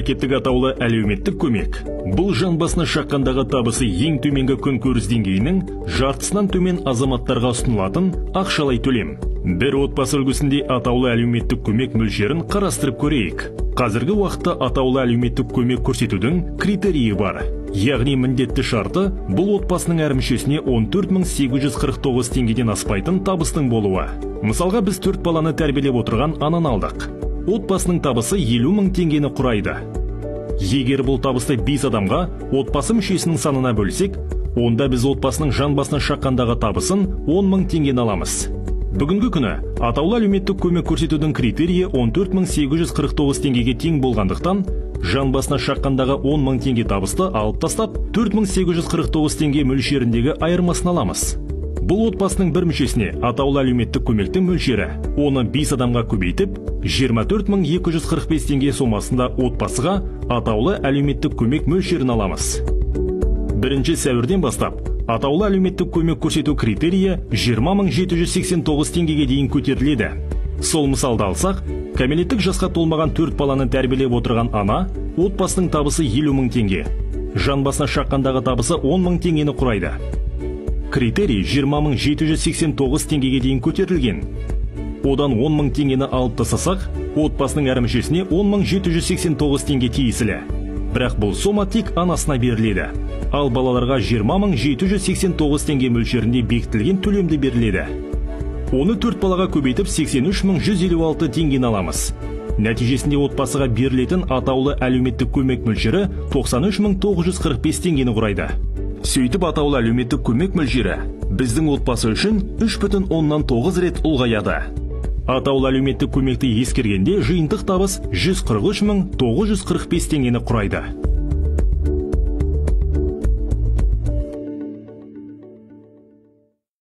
Мемлекеттік атаулы әлеуметтік көмек бұл жан басына шаққандағы табысы ең төменгі күнкөріс деңгейінің жартысынан төмен азаматтарға ұсынылатын ақшалай төлем. Бір отбасы үлгісінде атаулы әлеуметтік көмек мөлшерін қарастырып көрейік. Қазіргі уақытта атаулы әлеуметтік көмек көрсетудің критерийі бар. Яғни міндетті шарты бұл отбасының әр мүшесіне 14 849 теңгеден аспайтын табыстың болуы. Мысалға, біз төрт баланы тәрбиелеп отырған ананы алдық. Отбасының табысы 50 мың теңгені құрайды. Егер бұл табысты 5 адамға, отбасы мүшесінің санына бөлсек, онда біз отбасының жан басына шаққандағы табысын 10 мың теңгені аламыз. Бүгінгі күні атаулы әлеуметтік көмек көрсетудің критерийі 14 849 теңгеге тең болғандықтан, жан басына шаққандағы 10 мың теңге табысты алып тастап, 4849 теңге мөлшеріндегі айырмасын аламыз. Бұл отбасының бір мүшесіне атаулы әлеуметтік көмектің мөлшері. Оны 5 адамға көбейтіп, 24 245 теңге сомасында отбасыға атаулы әлеуметтік көмек мөлшерін аламыз. 1 сәуірден бастап атаулы әлеуметтік көмек көрсету критерийі 20 789 теңгеге дейін көтеріледі. Сол мысалды алсақ, кәмелеттік жасқа толмаған төрт баланы тәрбиелеп отырған ана, отбасының табысы 50 мың теңге. Жан басына шаққандағы табысы 10 мың теңгені құрайды. Критерий 20 789 теңгеге дейін көтерілген. Одан 10 мың теңгені алып тастасақ, отбасының әр мүшесіне 10 789 теңге тиесілі. Бірақ бұл сома тек анасына беріледі. Ал балаларға 20 789 теңге мөлшерінде бекітілген төлемді беріледі. Оны төрт балаға көбейтіп, 83 156 теңгені аламыз. Нәтижесінде отбасыға берілетін атаулы әлеуметтік көмек мөлшері 93 945 теңгені құрайды. Сөйтіп, атаулы әлеуметтік көмек мөлшері біздің отбасы үшін 3,9 рет ұлғаяды. Атаулы әлеуметтік көмекті ескергенде, жиынтық табыс 143 945 теңгені құрайды.